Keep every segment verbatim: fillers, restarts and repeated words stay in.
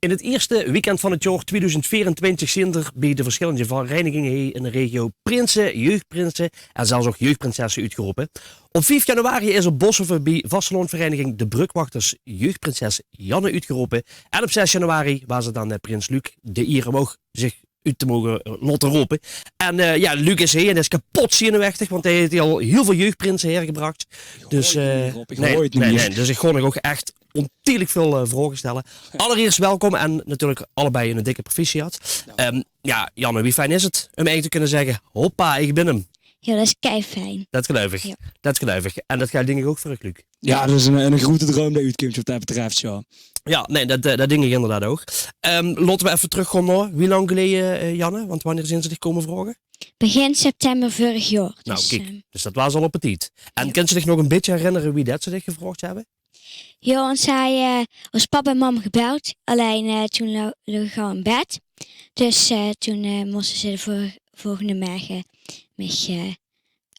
In 't ierste weekend van 't jaor twiedoezend veerentwintig zien d'r bie de versjillende vereiniginge hie in de regio prinse, jeugdprinse en zelfs ouch jeugdprinsesse oetgerope. Op vief januari is op Boshove bie vastelaovendvereiniging De Brugwachters jeugdprinses Janne oetgerope. En op zes januari waas 't aan, eh, prins Luc de ier um ouch zich oet te moge, eh, laote rope. En, eh, jao, Luc is hie en is kepot zenuwechtig, want hae heet al hiel väöl jeugdprinse haergebrach. Dus, eh, nae, nae, dus ich gaon uch ouch ech óntiegelik väöl, eh, vraoge stelle. Allereerst welkom en natuurlik allebei ein dikke proficiat. Jao. Ehm, jao, Janne, wie fijn is 't um eigelik te kinne zègke: "Hoppa, ich bin 'm"? Jao, det is kei fijn. Det geluif ich. Jao. Det geluif ich. En det gelt dink ich ouch veur uch, Luc. Jao, det is ein, ein groete droum dae oetkump wat det betröf, jao. Jao, nae, det, eh, det dink ich inderdaad ouch. Ehm, laote v'r effe trökgaon nao wie lang geleje, eh, Janne? Want wannieër zeen ze dich kómme vraoge? Begin september vörig jaor. Nou, dus, kiek, ehm, dus det waas al op tied. En kins se dich nog ein bietje herinnere wie det ze dich gevraogd höbbe? Jao, want ze hawwe, eh, ós pap en mam gebeld. Allein, eh, toen lo-, loog ich al in bed. Dus, eh, toen, eh, móste ze de vol-, volgende morge mich, eh,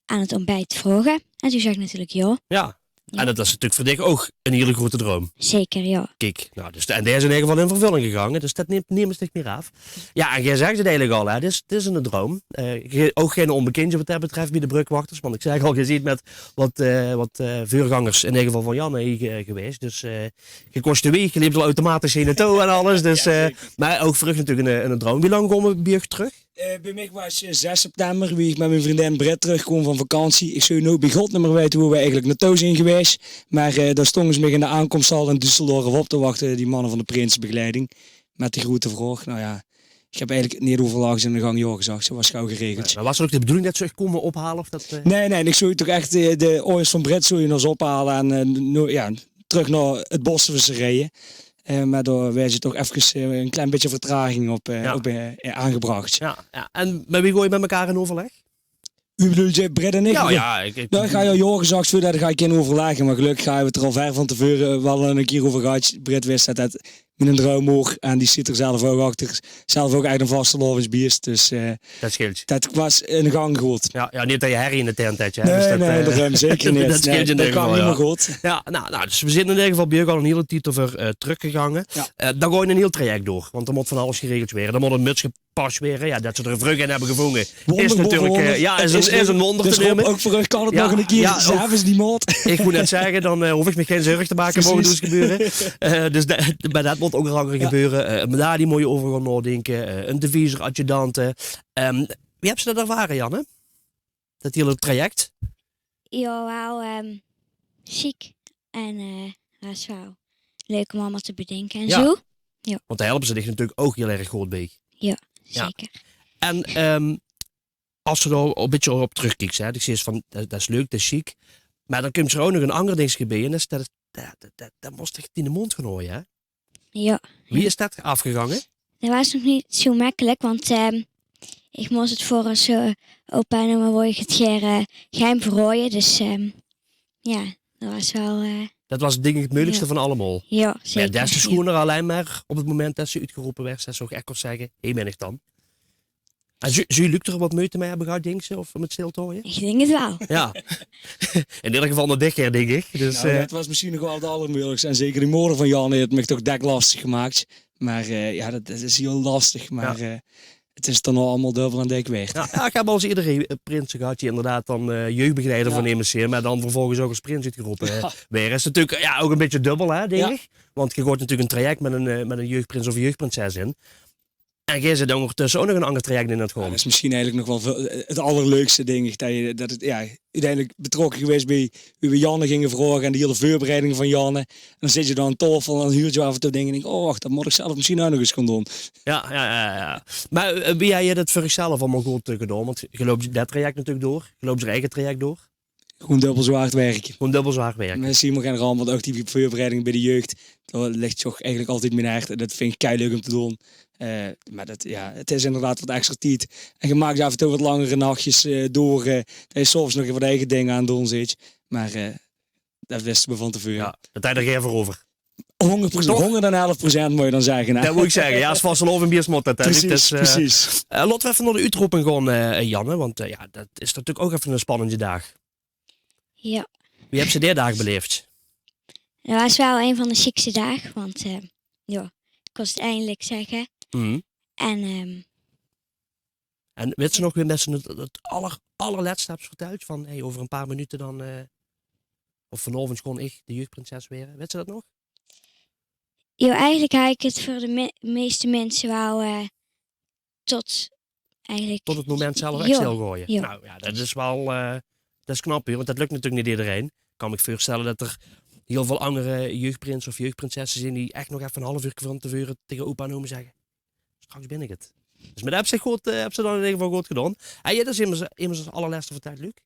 aan 't ontbijt vraoge. En toen zag ich natuurlik jao. Jao. Jao. En det is natuurlik veur dich ouch ein hiel groete droum. Zeker, jao. Kiek, nou, dus de, en dae is in eder geval in vervulling gegange, dus det neem, neem ich dich neet mier aaf. Jao, en gae zag 't eigelik al, hè, dit is, dit is eine droum. Eh, ge-, ouch geine ónbekindje wat det betröf bie de Brugwachters, want ich zag al, gae zeet mit wat, eh, wat, eh, veurgangers in eder geval van Janne hie ge-, gewaes. Dus, eh, gae kós de waeg, gae leept al automatisch hie naotoe en alles. Dus, jao, eh, zeker. Mer ouch veur uch natuurlik ein, ein droum. Wie lang gaon v'r bie uch trök? Eh, bie mich waas, eh, zes september, wie ich mit mien vriendin Brit trökkwaam van vakantie. Ich zów noe bie God neet mier weite wo v'r eigelik naotoe zeen gewaes. Mer, eh, dao stónge ze mich in de aankomsthal in Düsseldorf op te wachte, die manne van de prinsebegeleiding. Mit de groete vraog. Nou jao, ich höb eigelik neet euverlag, in de gank jao gezag. Ze waas gauw geregeld. Nae, mer waas 't ouch de bedoeling det ze uch kómme ophale of det, eh? Nae, nae, ich zów toch ech, eh, de ouders van Brit zów ich nog ins ophale en, eh, noe, jao, trök nao 't Boshove rieje. Eh, mer dao waas toch efkes, eh, ein klein bietje vertraging op, eh, op, eh, aangebrach. Jao, jao. En mit wie gaon geer mit mekaar in euverleg? Wie bedoels se, Brit en ich? Jao, jao, ich, ich... Nou, ich höb al jao gezag, veurdet ich gaon in euverleg, mer gelökkig höbbe v'r 't d'r al wied van te veure waal ein kier euver gehad. Brit wis det det mien droum waor en die zit d'r zelf ouch achter. Zelf ouch ech ein vastelaovesbies, dus, eh, det sjeelt. Det waas in de gank good. Jao, jao, neet det se herrie in de tent höbs, hè. Nae, dus det, nae, eh, det, eh, zeker neet. Det sjeelt in eder geval, jao. Jao, nou, nou, dus v'r zeen in eder geval bie uch al ein hiel tied euver, eh, trökgegange. Jao. Eh, dan gaon v'r ein hiel traject door, want d'r mót van alles geregeld waere. Dan mót ein muts gepas waere. Jao, det ze d'r ein vrouw in höbbe gevónje is natuurlik, eh, jao, is ein, is ein wónder te neume. Ouch veur uch kan 't nog ein kier, zelfs die maat. Ich wól net zègke, dan, eh, hoof ich mich gein zörg te make, moch 't dus gebeure. Eh, dus det, mer det mót ónger angere gebeure. Eh, mer dao mót se euver gaon naodinke. Eh, ein devies, adjudante. Ehm, wie höbs se det ervare, Janne? Det hiele traject? Jao, waal, ehm, sjiek. En, eh, det is waal leuk óm allemaol te bedinke en zoe. Jao. Want dao helpe ze dich natuurlik ouch hiel erg good bie. Jao, zeker. En, ehm, es se dao ein bietje op trökkieks, hè, dan zuus se van, det, det is leuk, det is sjiek. Mer dan kump d'r ouch nog ein anger dingske bie. En det is det, det, det, det mós se dich in de móndj gaon haoje, hè? Jao. Wie is det aafgegange? Det waas nog neet zoe mekkelik, want, ehm, ich mós 't veur ós, eh, opa en oma wól ich 't gaer, eh, geheim veur haoje. Dus, ehm, jao, det waas waal, eh... Det waas, dink ich, 't meujelikste van allemaol. Jao, zeker. Mer jao, des te sjoener allein mer op 't moment det se oetgerope waers, det se ouch ech kós zègke: "Hie bin ich dan." En zów, zów Luc d'r get meujte mei höbbe gehad, dinks se, of óm 't stil te haoje? Ich dink 't waal. Jao. In eder geval nao dit jaor, dink ich. Dus, jao, eh, det waas mesjien nog waal 't allermeujelikste. En zeker die moder van Janne haet mich toch dèk lastig gemaak. Mer, eh, jao, det, det is hiel lastig. Mer, eh, 't is dan allemaol dubbel en dèk waerd. Jao, jao, ich höb al ins ierder, eh, prinse gehad die inderdaad dan, eh, jeugdbegeleider van emes zeen, mer dan vervolges ouch es prins oetgerope, eh, waere. Is natuurlik, jao, ouch e bietje dubbel, hè, dink ich. Want ge gaot natuurlik ein traject mit ein, eh, mit ein jeugdprins of ein jeugdprinses in. En gae zit dan óngertösse ouch nog ein anger traject in aan 't gaon. Jao, det is mesjien eigelik nog waal väöl, eh, 't allerleukste, dink ich. Det se, det 't, jao, oeteindelik betrokke gewaes bie wie v'r Janne ginge vraoge en de hiele veurbereiding van Janne. En dan zits se dan aan taofel en dan huurs se aaf en toe dinger en dinks se: "Oh, wach, det mót ich zelf mesjien ouch nog ins gaon doon." Jao, jao, jao, jao. Mer, eh, wie höbs se det veur dichzelf allemaol good, eh, gedaon? Want ge löpt det traject natuurlik door, ge löpt dien eige traject door. Gewoon dubbel zo hard wirke. Gewoon dubbel zo hard wirke. Mer Simon, gein ramp, want ouch die veurbereiding bie de jeugd, dao lik toch eigelik altied mien hert. En det vinj ich kei leuk óm te doon. Eh, mer det, jao, 't is inderdaad get extra tied. En ge maak aaf en toe get langere nachjes, eh, door, eh, det se 's aoves nog effe eige dinger aan 't doon zits. Mer, eh, det wiste v'r van te veure. Jao, det haet d'r geer veur euver. Hóngerd procent, toch? Hóngerd en elf procent mót se dan zègke, hè? Det mót ich zègke. Jao, es vastelaovendbies mót det, hè. Precies, precies. Eh, laote v'r effe nao de oetroping gaon, eh, Janne, want, eh, jao, det is natuurlik ouch effe ein spannende daag. Jao. Wie höbs se dae daag beleef? Det waas waal ein van de sjiekste daag, want, eh, jao, kós 't eindelik zegge. En, ehm, En wits se nog wem det se 't, 't aller-, allerlètste höbs vertèld? Van, hey, euver ein paar minute dan, eh, of vanaovend kós ich de jeugdprinses waere. Wits se det nog? Jao, eigelik haw ich 't veur de me-, meiste minse waal, eh, tot eigelik Tot 't moment zelf ech stilgooie. Jao. Nou jao, det is waal, eh, det is knap, hè, want det luk natuurlik neet ederein. Ich kan mich veurstelle det d'r hiel väöl anger jeugdprinse of jeugdprinsesse zeen die ech nog effe ein haaf uurke van te veure taenge opa en oma zegge: "Straks bin ich 't." Dus mit det höbs se good, eh, höbs se dan in eder geval good gedaon. Hey, det is immers, immers ós allerlètste vertèld, Luc.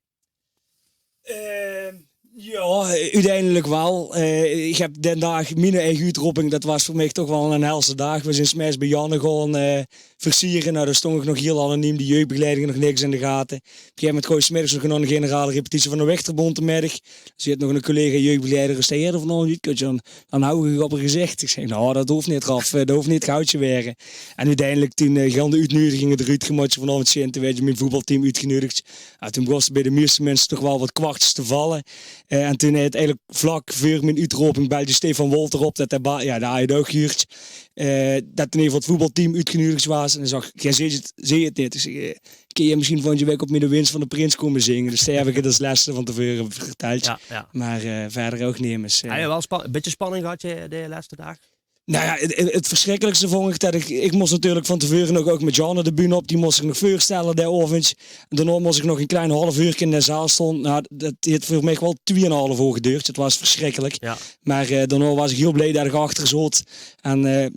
Ehm, jao, oeteindelik waal. Eh, ich höb dae daag, mien eige oetroping, det waas veur mich toch waal ein helse daag. Veer zeen 's middags bie Janne gaon, eh, versiere. Nou, dao stóng ich nog hiel anoniem, de jeugdbegeleiding nog niks in de gate. Op ein gegaeve moment gaon ich 's middags nog nao ein generale repetitie van de Wichterbónd de middig. Dao zeet nog eine collega jeugdbegeleider: "Is dae hie vanaovend oet?" Dan, dan hou ich op häör gezich. Ich zègk: "Nou, det hoof neet, Raf, eh, det hoof neet gehaod te waere." En oeteindelik toen, eh, gaon de oetneudiginge d'roet: "Geer mót vanaovend zeen, toen waert mien voetbalteam oetgeneudig." Nou, toen begós 't bie de meiste minse toch waal get kwartjes te valle. Eh, en toen, eh, eigelik vlak veur mien oetroping belde Stefan Wolter op, det de ba-, jao, det haw ich ouch gehuurd, eh, det in eder geval 't voetbalteam oetgeneudig waas. En hae zag: "Geer zeet 't, zeet 't neet." Ich zègk: "Eh, kins se mesjien volgende waek op mien de Wins van de Prins kómme zinge?" Dus dae höb ich 't es lètste van te veure vertèld. Jao, jao. Mer, eh, wiejer ouch nemes, eh. Jao, waal spa-, bietje spanning gehad, hè, de lètste daag? Nou jao, 't, 't, 't versjrikkelikste vóng ich det ich, ich mós natuurlik van te veure nog ouch mit Janne de bühne op, die mós ich nog veurstelle dae aovend. En daonao mós ich nog ein klein haaf uurke in de zaal staon. Nou, det haet veur mich waal twieënhaaf oor gedoord. 't Waas versjrikkelik. Jao. Mer, eh, daonao waas ich hiel blie det ich achter zaot. En, eh,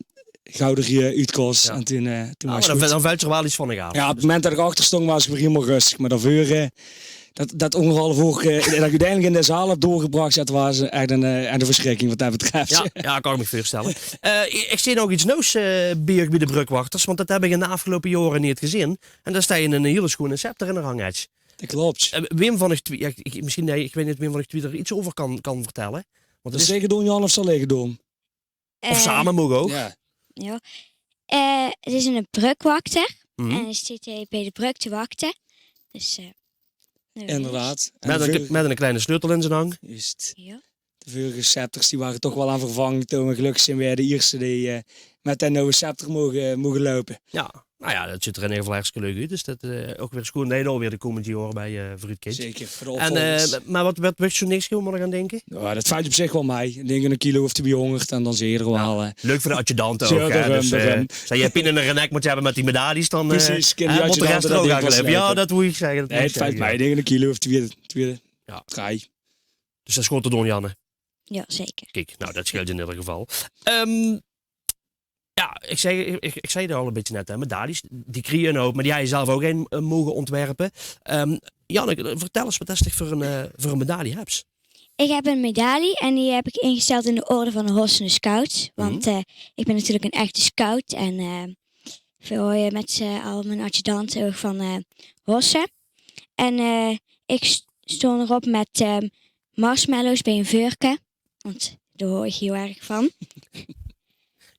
gauw d'r, eh, oet kós. Jao. En toen, eh, toen waas 't good. Dan, dan vèlt d'r waal get van de gaaf. Jao, op 't moment det ich achter stóng, waas ich weer hielemaol röstig. Mer daoveur, eh, det, det angerhaaf oor, eh, det ich oeteindelik in de zaal höb doorgebrach, det waas ech ein, eh, ein versjrikking waat det betröf. Jao, jao, kan ich mich veurstelle. Eh, ich, ich zeen ouch get nuujs, eh, bie uch bie de Brökwachters, want det höb ich in de aafgeloupe jaore neet gezeen. En dao steit ein, ein hiel sjoon scepter in de rang, hè. Det klop. Eh, wem van uch twieë, jao, ich, ich, mesjien, nae, ich weit neet wem van uch twieë d'r get euver kan, kan vertèlle. Want 't is Zal ich 't doon, Jan, of zal ich 't doon? Of same maag ouch. Jao. Jao. Eh, 't is eine brökwachter. En dae steit hie bie de brök te wachte. Dus, eh, Inderdaad. En de veur-, mit ein kleine sleutel in zien hang. Juust. Jao. De veurige scepters, die wore toch waal aan vervanging te kómme. Gelökkig zeen veer de ierste die, eh, mit dae nuuje scepter moge, moge loupe. Jao. Nou jao, det zuut d'r in eder geval hartstikke leuk oet. Dus det, eh, ouch weer sjoon det se dao weer de kómmende jaore bie, eh, veuroet kins. Zeker, veur de opvolgers. En, eh, mer waat, waat wuuers se zoe'n ierste kier, mót ich aan dinke? Jao, det vèlt op zich waal mei. Ich dink ein kilo of twieëhóngerd en dan zeen ze d'r waal, eh. Leuk veur de adjudante ouch, hè. Dus, eh, es se pien in de nek mós höbbe mit die medailles, dan, eh, mós de res d'r ouch aan höbbe. Jao, det wól ich zègke. Nae, 't vèlt mei. Ich dink ein kilo of twieë, twieë, drei. Dus det is good te doon, Janne. Jao, zeker. Kiek, nou, det sjeelt in eder geval. Ehm, Jao, ich zag, ich, ich, ich zag 't al e bietje net, hè, medailles, die kriege 'n houp, mer die höbs se zelf ouch ein, eh, moge óntwerpe. Ehm, Janneke, vertèl ins, waat is 't veur ein, eh, veur ein medaille höbs se? Ich höb ein medaille en die höb ich ingesteld in de orde van de Hossende Scouts. Want, eh, ich bön natuurlik ein echte scout en, eh, veer haoje mit z'n, al mien adjudante ouch van, eh, hosse. En, eh, ich st-, stóng d'rop mit, eh, marshmallows bie ein veurke. Want dao haoj ich hiel erg van.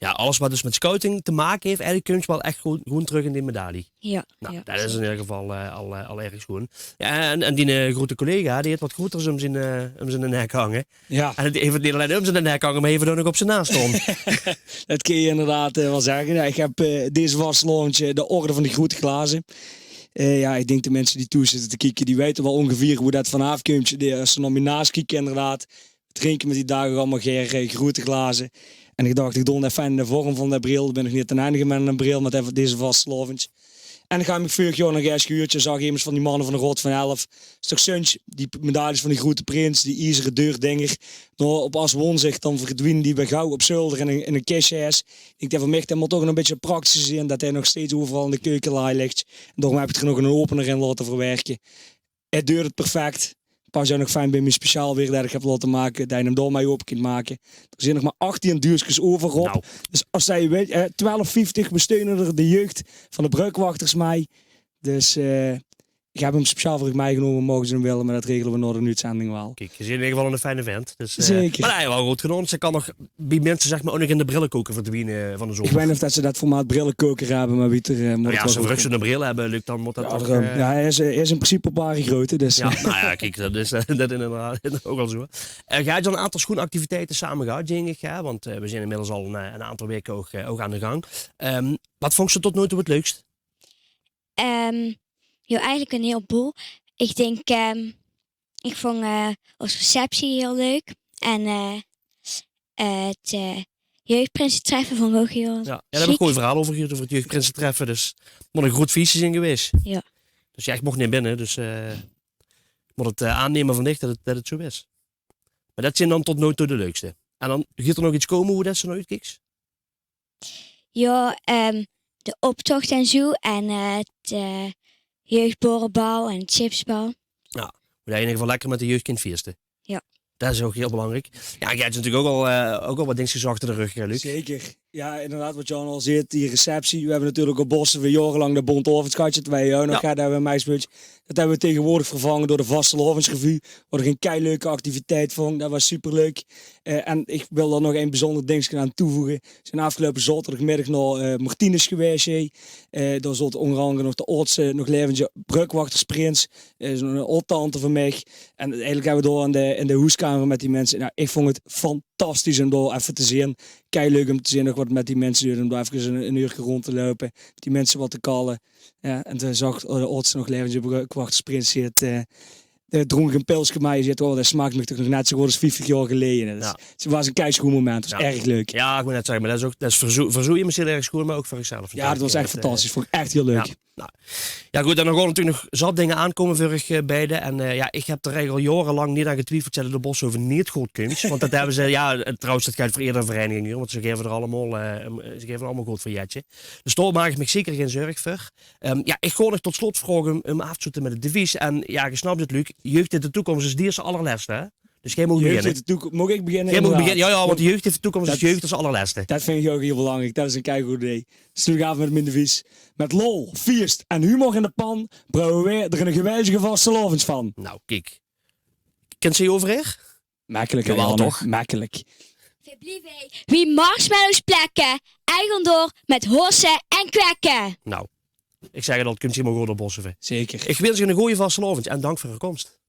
Jao, alles waat dus mit scouting te make haet, eigelik kump 't waal ech good, good trök in die medaille. Jao, jao, zeker. Nou, det is in eder geval, eh, al, eh, al erg sjoon. Jao, en, en dien, eh, groete collega, dae haet waat groeters óm zien, eh, óm zien nek hange. Jao. En dae haet 't neet allein óm zien nek hange, mer hae haet 't ouch nog op zien naas staon. Det kins se inderdaad, eh, waal zègke. Jao, ich höb, eh, deze vastelaovend, eh, de Orde van de Groete Glaze. Eh, jao, ich dink de minse die toe zitte te kieke, die weite waal óngevieër wo det vanaaf kump. Die, es ze nao mien naas kieke, inderdaad, drinke me die daag allemaol gaer, eh, groete glaze. En ich dach, ich doon effe in de vorm van de bril. Bön ich neet d'n einige mit 'ne bril, mer effe deze vastelaovend. En ich höb mich veurig jaor nog ins gehuurd, zag emes van die manne van de Raod van Elf: "Is toch zunj, die p-, medailles van die Groete Prins, die iezere deurdinger. Noe, op Aswoensdig, dan verdwiene die weer gauw op zolder in ein, in ein kistje." Ich dach, veur mich, det mót toch nog e bietje praktisjer zeen, det dae nog steeds euveral in de keuke laag ligk. En daorum höb ich d'r nog eine opener in laote verwerke. 't Deurt 't perfect. Pas ouch nog fijn bie mien speciaal weer det ich höb laote make, det ich 'm dao mei ope kin make. D'r zeen nog mer achttien duuskes euver, Rob. Nou. Dus es se wils, eh, twelf vieftig, we steune d'r de jeugd van de Brökwachters mei. Dus, eh, ik heb 'm speciaal veur uch mitgenómme, moge ze 'm wille, maar det regele we nao de oetzending waal. Kiek, ge zeet in eder geval 'ne fijne vent. Dus, eh, zeker. Maar nae, waal good gedaon. Ze kan nog bie minse, zeg maar, ouch nog in de brillekoker verdwiene van de zomer. Ik weit neet of det ze det formaat brillekoker hebbe, maar wiejer, eh, mót... Ja, es ze veur uch zoe'n bril hebbe, Luc, dan mót det toch, eh, ja, hae is, hae is in principe op ware grootte, dus. Ja, nou ja, kiek, det is, eh, det inderdaad ouch al zoe. Eh, ge het al 'n aantal schoeën activiteite same gehad, dink ik, hè? Want, eh, we zeen inmiddels al 'n, eh, 'n aantal waeke ouch, eh, ouch aan de gang. Ehm, waat vóngs se tot noe toe het leukst? Ehm, jao, eigelik 'n hiel boel. Ik dink, ehm, ik vóng, eh, ós receptie hiel leuk. En, eh, eh, het, eh, jeugdprinsetreffe vóng ik ouch hiel sjiek. Ja, dao heb ik gooj verhaole euver gehuurd, euver het jeugdprinsetreffe. Dus mót 'n groeët fiesje zeen gewaes. Ja. Dus ja, ik moch neet binne, dus, eh, ik mót het, eh, aanneme van dich det het, det het zoe is. Maar det zeen dan tot noe toe de leukste. En dan, geit d'r nog iets kómme wo det se nao oetkieks? Ja, ehm, de optocht en zoe. En, eh, het, eh, jeugdborrelbal en het chipsbal. Ja, wo se in eder geval lekker met de jeugd kins fieëste. Ja. Det is ouch hiel belangriek. Ja, ge het natuurlik ouch al, eh, ouch al waat dingskes achter de rug, hè, Luc? Zeker. Ja, inderdaad, waat Jan al zeet, die receptie. We hebbe natuurlik op Bosse veur jaorelang de Bonte Aovendj gehad, twieë jaor nog, ja, gehad, hebbe we meispeultje. Det hebbe we taegewoordig vervange door de Vastelaovesrevue, waat ik 'n keileuke activiteit vóng. Det waas superleuk. Eh, en ik wil dao nog ein bezunjer dingske aan toevoege. We zeen aafgeloupe zaoterdigmiddig nao, eh, Martinus gewaes, hè. Eh, dao zaote ónger angere nog de aodste nog laevendje brökwachtersprins. Eh, zoe'n aodtante van mich. En eigelik hebbe we dao in de, in de hoeskamer met die minse, nou, ik vóng het fantastisch óm dao effe te zeen. Keileuk óm te zeen nog waat met die minse doon, óm dao effe 'n, 'n uurke rónd te loupe, met die minse waat te kalle. Ja, en toen zag, eh, de aodste nog laevendje brökwachtersprins, die het, eh, dae drónk 'n pilske, maar dae zaet: "Oh, det smaak mich toch nog net zoe good es vieftig jaor geleje." Det is, ja, het waas 'n keisjoeën moment, het waas, ja, erg leuk. Ja, ik wou net zegge, maar det is ouch, det is veur zoe, veur zoe emes hiel erg sjoeën, maar ouch veur uch zelf. Ja, det waas echt fantastisch. Vóng ik echt hiel leuk. Ja. Nou. Ja, good, dan nog waal natuurlik nog zat dinger aankómme veur uch, eh, beide. En, eh, ja, ik heb d'r eigelik al jaorelang neet aan getwiefeld det de Boshoven neet good kump. Want det hebbe ze, ja, eh, trouwens, det gelt veur eder vereiniging, huur. Want ze gaeve d'r allemaol, eh, ze gaeve allemaol good veur jetje. Dus dao maak ik mich zeker gein zörg veur. Ehm, ja, ik gaon nog tot slot vraoge óm, óm aaf te sloete met het devies. En ja, ge snapt het, Luc. Jeugd in de toekomst is dierste allerleste, hè? Dus geej moogt beginne. Jeugd in de toekomst. Mót ik beginne? Geej moogt beginne, ja, ja, want de jeugd in de toekomst is jeugd is allerleste. Det vind ik ouch hiel belangriek. Det is 'n keigood idee. Sluut ik aaf met mien devies. Met lol, fieëst en humor in de pan brouwe we d'r 'ne geweldige vastelaovendj van. Nou, kiek. Kins se hie euver haer? Mekkelik, hè, Janne? Jawel, toch? Mekkelik. Veer blieve hie wie marshmallows plekke, eigelik door met hosse en kwekke. Nou, ik zeg het al, het kump hielemaol good op Bosse. Zeker. Ik wins uch 'ne gooje vastelaovendj en dank veur uch komst.